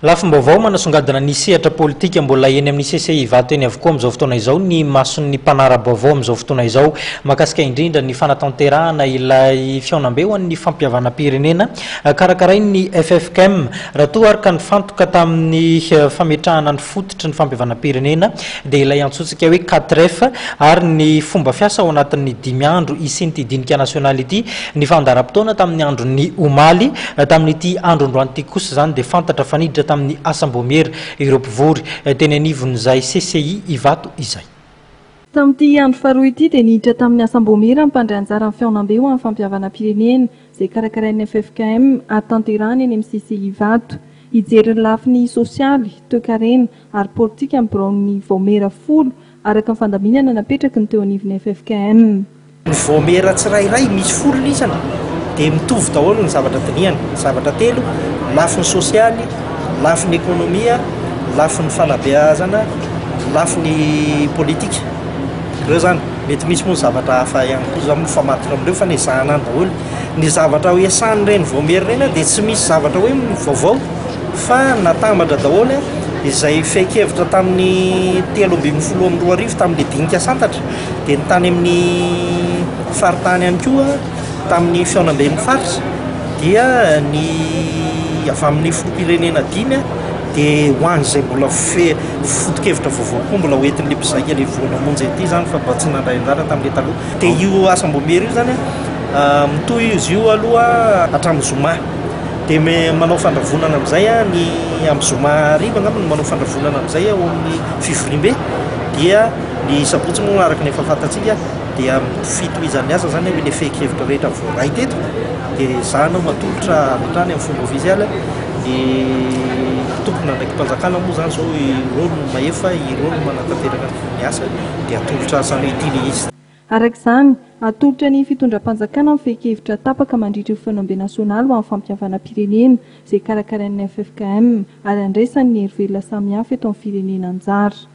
Lafim-baovao manasongadina ny sehatra politika mbola eny amin'ny CCI Ivato eny avokoa amin'izao fotoana izao ny mason'ny mpanara-baovao amin'izao fotoana izao mahakasika indrindra ny fanatanterahana ilay fihaonambe ho an'ny fampihavanam-pirenena karakarain'ny ffkm. Raha toa ary ka nifantoka tamin'ny fametrahana ny fototry ny fampihavanam-pirenena dia ilay antsointsika hoe 4F ary ny fomba fiasa ao anatin'ny dimy andro hisian'ity dinika nasionaly ity ny fandaharam-potoana tamin'ny andron'ny omaly. Tamin'ity andro androany ity kosa izany dia fantatra fa niditra tamin'ny asam-boamiera ireo mpivory teny anivon'izay CCI Ivato izay. Tamin'ity andro faharoa ity dia niditra tamin'ny asam-boamiera ny mpandray anjara amin'ny fihaonambe ho an'ny fampihavanam-pirenena izay karakarain'ny ffkm ary tanterahana eny amin'ny CCI Ivato. Hijery ny lafiny sosialy, toekarena ary politika ny biraon'ny vaomiera folo araka ny fandaminana napetraky ny teo anivon'ny ffkm. Ny vaomiera tsirairay, misy folo ny isany, dia mitovy daholo ny zavatra dinihana. Zavatra telo, lafiny sosialy, lafiny ekonomia, lafiny fanabeazana, lafiny politika. Ireo izany. Mety misy moa ny zavatra hafa ihany koa izany mifamatotra amin'ireo fa nezahana any daholo. Ny zavatra ho esahan'ireny vaomiera ireny dia tsy misy zavatra hoe vaovao fa natambatra daholo izay fehin-kevitra tamin'ny 2013 tamin'ilay dinika santatra dia ny tany amin'ny faritany ihany koa tamin'ny fihaonamben'ny faritra dia ny avy amin'ny filoham-pirenena dimy dia ho an'izay mbola fe foto-kevitra vaovao koa mbola hoentin'ilay mpizaika ilay vao namonjy an'ity izany fa mba tsy nandray anjara tamin'ilay taloha. Dia io asam-boamiera io izany mitohy izy io aloha hatramin'ny zoma. Dia manao fandravonana amin'izay ny amin'ny zoma hariva angamba no manao fandravonana amin'izay ao amin'ny fivoriambe. Dia ny sabotsy moa araka ny efa fantatsika dia fitohizan'ny asa izany hoe ilay fehin-kevitra rehetra voaray teto dia ezahana ho atolotra avy hatrany amin'ny fomba ofisialy. Ny tompon'andraiki-panjakana moa izany izao ireo no mahefa, ireo no manatanteraka ny asa dia atolotra samy ity ilay izy. Araka izany, atolotra ny fitondram-panjakana ny fehin-kevitra tapaka mandritra io fihaonambe nasionaly ho an'ny fampihavanam-pirenena, izay karakarain'ny ffkm ary andraisan'ny hery velona samihafa eto amin'ny firenena anjara.